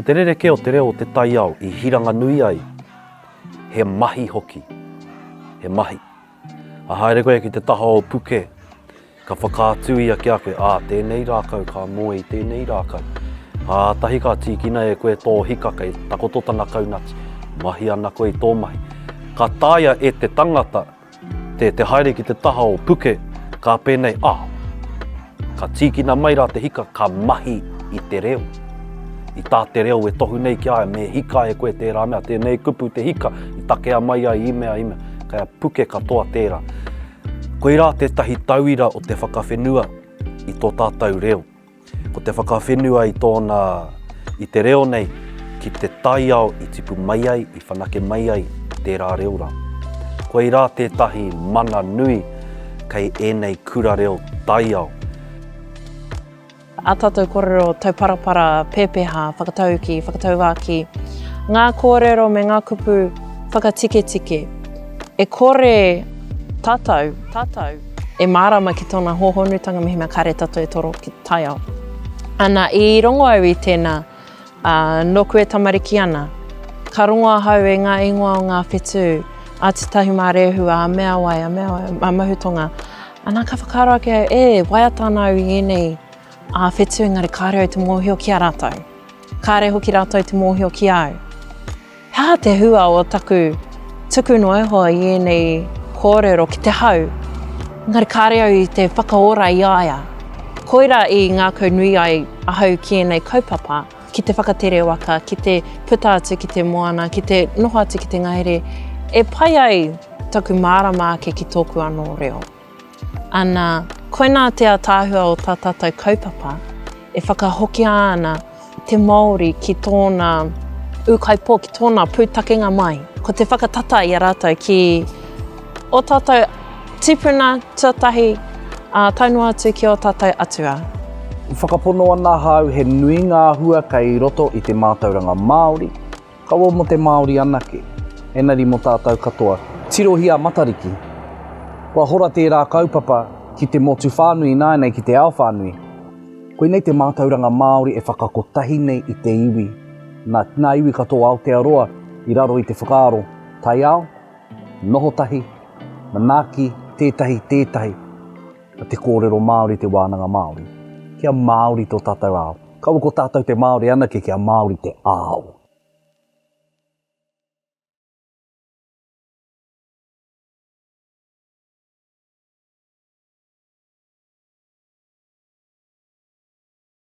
Ko te rerekē o te reo o te taiao i hiranga nui ai, he mahi hoki. He mahi. A haere koe ki te taha o Puke, ka whakaatu ia ki a koe, ā, tēnei rākau ka moe i tēnei rākau. Kātahi ka tīkina e koe tō hika kei takoto tana kaunati, mahi ana koe i tō mahi. Ka taea e te tangata te, te haere ki te taha o Puke, ka pēnei, ā, ka tīkina mai rā te hika, ka mahi i te reo. I tā te reo e tohu nei ki a ia, me hika e koe tērā mea, tēnei kupu te hika, i takea mai ai i mea, i mea. Kei a Puke katoa tērā. Koirā tētahi tauira o te whakawhenua i tō tātou reo. Ko te whakawhenua i tōna, i te reo nei, ki te taiao i tipu mai ai, i whanake mai ai tērā reo rā. Koirā tētahi mana nui kei ēnei kura reo taiao. Ā tātou kōrero tauparapara, pēpeha, whakatauki, whakatauākī, ngā kōrero me ngā kupu whakatiketike. E kore tātou, tātou, e mārama ki tōna hōhonutanga mehemea kāre tātou e toro ki te taiao. Ana, i rongo au i tēnā, ā, nōku e tamariki ana, ka rongo ahau e ngā ingoa o ngā whetū, a Te Tahi-mā-Rehua, a Meawai, a Meawai, a Mahutonga. Ana, ka whakaaro ake au, e, waiata ana au i ēnei ā whetū engari kāre au te mōhio ki a rātou. Kāre hoki rātou te mōhio ki a au. He aha te hua o taku tuku noa iho i ēnei kōrero ki te hau, engari kāre au i te whakaora i a ia. Koirā i ngākau nui ai ahau ki ēnei kaupapa, ki te whakatere waka, ki te puta atu ki te moana, ki te noho atu ki te ngahere, e pai ai taku mārama ake ki tōku anō reo. Ana, koinā te ataahua o tā tātou kaupapa, e whakahokia ana te Māori ki tōna ūkaipō, ki tōna pūtakenga mai. Ko te whakatata i a rātou ki ō tātou tīpuna tuatahi, ā, tae noa atu ki ō tātou atua. Whakapono ana ahau he nui ngā hua kei roto i te mātauranga Māori, Kaua mō te Māori anake, engari mō tātou katoa. Tirohia a Matariki. Kua hora tērā kaupapa ki te motu whānui ināianei, ki te ao whānui. Koinei te mātauranga Māori e whakakotahi nei i te iwi, nā, nā iwi katoa o Aotearoa i raro i te whakaaro taiao, noho tahi, manaaki tētahi tētahi, te kōrero Māori, te wānanga Māori. Kia Māori tō tātou ao. Kaua ko tātou te Māori anake, kia Māori te ao.